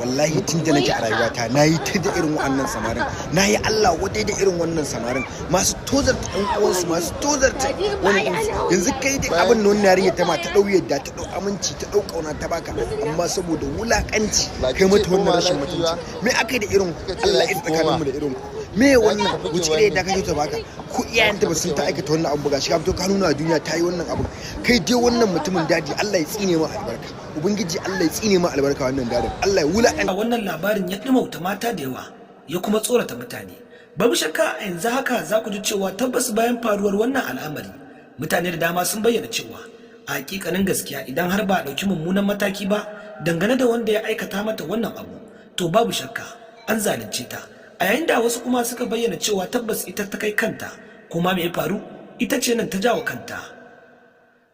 Wallahi tun da nake a rayuwata na yi ta da irin wannan samarin, na yi Allah wadai da irin wannan samarin masu tozarta ɗan uwansu, masu tozarta wani ɗinsu. Yanzu kai dai abin da wannan yarinya ta ma, ta ɗau yadda, ta ɗau aminci, ta ɗau ƙauna ta baka, amma saboda wulaƙanci kai mata wannan rashin mutunci. Me aka yi da irin Allah ya tsakaninmu da irin ku? Me wannan? Wuce irin yadda kake ta baka ko iyayenta ba sun ta aikata wannan abu? Ga shi ka fito ka nuna a duniya ta yi wannan abu. Kai dai wannan mutumin daji, Allah ya tsine ma albarka. Ubangiji Allah ya tsine ma albarka. Wannan dadin Allah ya wulaƙanta. Wannan labarin ya ɗumauta mata da yawa, ya kuma tsorata mutane. Babu shakka a yanzu haka za ku ji cewa tabbas bayan faruwar wannan al'amari, mutane da dama sun bayyana cewa a hakikanin gaskiya, idan har ba a ɗauki mummunan mataki ba dangane da wanda ya aikata mata wannan abu, to babu shakka an zalunce ta. A yayin da wasu kuma suka bayyana cewa tabbas ita ta kai kanta, kuma me ya faru, ita ce nan ta jawo kanta.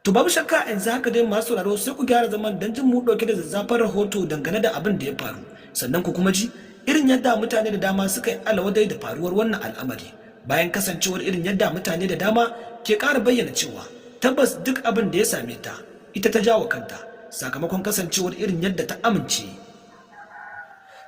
To babu shakka yanzu haka dai, masu sauraro, sai ku gyara zaman don jin mu ɗauke da zazzafan rahoto dangane da abin da ya faru, sannan ku kuma ji irin yadda mutane da dama suka yi alawadai da faruwar wannan al'amari, bayan kasancewar irin yadda mutane da dama ke ƙara bayyana cewa tabbas duk abin da ya same ta, ita ta jawo kanta, sakamakon kasancewar irin yadda ta amince.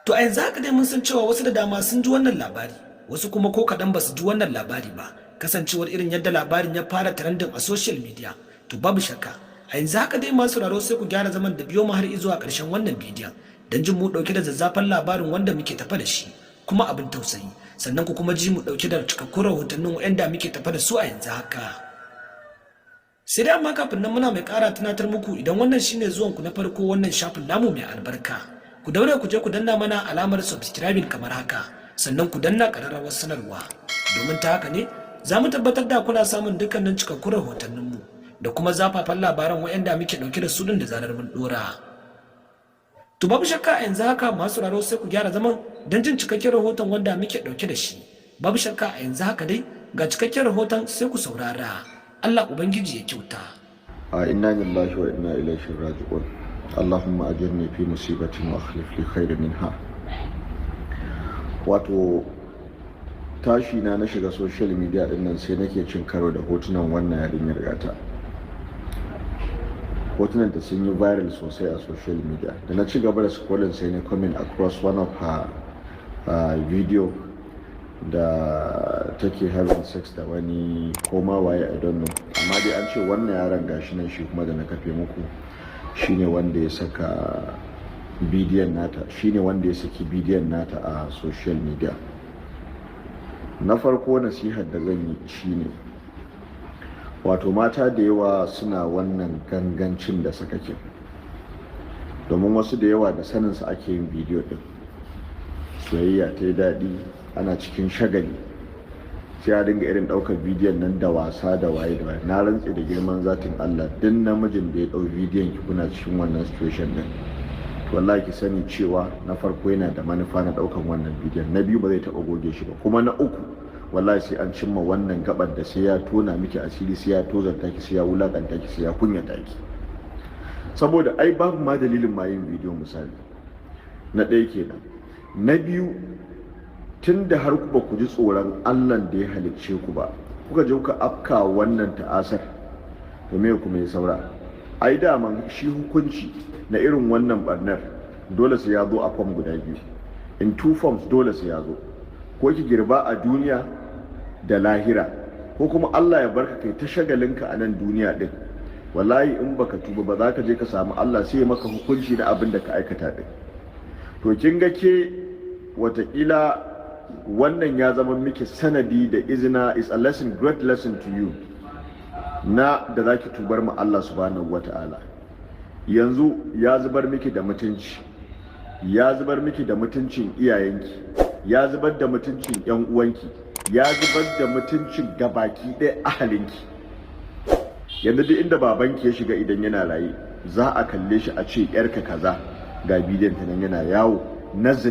To a yanzu haka dai mun san cewa wasu da dama sun ji wannan labari, wasu kuma ko kaɗan ba su ji wannan labari ba, kasancewar irin yadda labarin ya fara trending a social media. To babu shakka a yanzu haka dai, masu sauraro, sai ku gyara zaman da biyo mu har zuwa ƙarshen wannan bidiyon don jin mu ɗauke da zazzafan labarin wanda muke tafa da shi, kuma abin tausayi, sannan ku kuma ji mu ɗauke da cikakkun rahotannin waɗanda muke tafa da su a yanzu haka. Sai dai amma kafin nan, muna mai ƙara tunatar muku, idan wannan shine zuwan ku na farko wannan shafin namu mai albarka, ku daure ku je ku danna mana alamar subscribing kamar haka, sannan ku danna ƙararrawar sanarwa, domin ta haka ne za mu tabbatar da kuna samun dukkanin cikakkun rahotanninmu da kuma zafafan labaran waɗanda muke ɗauke da su ɗin da zarar mun ɗora. To babu shakka yanzu haka, masu sauraro, sai ku gyara zaman don jin cikakken rahoton wanda muke ɗauke da shi. Babu shakka a yanzu haka dai ga cikakken rahoton, sai ku saurara. Allah Ubangiji ya kyauta. A inna lillahi wa inna ilaihi raji'un. Allahumma ajirni fi musibati wa akhlif li khairan minha. Wato tashi na na shiga social media din nan, sai nake cin karo da hotunan wannan yarinyar. Gata hotunan ta sun yi viral sosai a social media. Da na ci gaba da scrolling, sai na coming across one of her video da take having sex da wani koma waye, I don't know, amma dai an ce wannan yaron gashi nan, shi kuma da na kafe muku, shine wanda ya saka bidiyon nata, shine wanda ya saki bidiyon nata a social media. Na farko, nasihar da zan yi shine, wato mata da yawa suna wannan gangancin da sakakin, domin wasu da yawa da saninsu ake yin bidiyo din. Soyayya ta yi daɗi, ana cikin shagali, sai a dinga irin ɗaukar bidiyon nan da wasa da waye da waye. Na rantse da girman zatin Allah, duk namijin da ya ɗau bidiyon ki kuna cikin wannan situation din, to wallahi ki sani cewa na farko yana da manufa na ɗaukan wannan bidiyon, na biyu ba zai taɓa goge shi ba, kuma na uku wallahi sai an cimma wannan gabar da sai ya tona miki asiri, sai ya tozarta ki, sai ya wulakanta ki, sai ya kunyata ki, saboda ai babu ma dalilin ma yin bidiyo misali. Na ɗaya kenan. Na biyu, tun da har ku ba ku ji tsoron Allah da ya halicce ku ba, kuka je kuka afka wannan ta'asar, to me kuma ya saura? Ai daman shi hukunci na irin wannan barnar dole sai ya zo a form guda biyu, in two forms. Dole sai ya zo, ko ki girba a duniya da lahira, ko kuma Allah ya barka kai ta shagalinka a nan duniya din. Wallahi in baka tuba ba, za ka je ka samu Allah, sai ya maka hukunci na abin da ka aikata din. To kin ga ke watakila wannan ya zama miki sanadi da izina, is a lesson, great lesson to you, na da zaki tubar mu Allah Subhanahu wata'ala. Yanzu ya zubar miki da mutunci, ya zubar miki da mutuncin iyayenki, ya zubar da mutuncin yan uwanki, ya zubar da mutuncin gabaki ɗaya ahalinki. Yanzu duk inda babanki ya shiga idan yana raye, za a kalle shi a ce yarka kaza, ga bidiyon ta nan yana yawo na zina.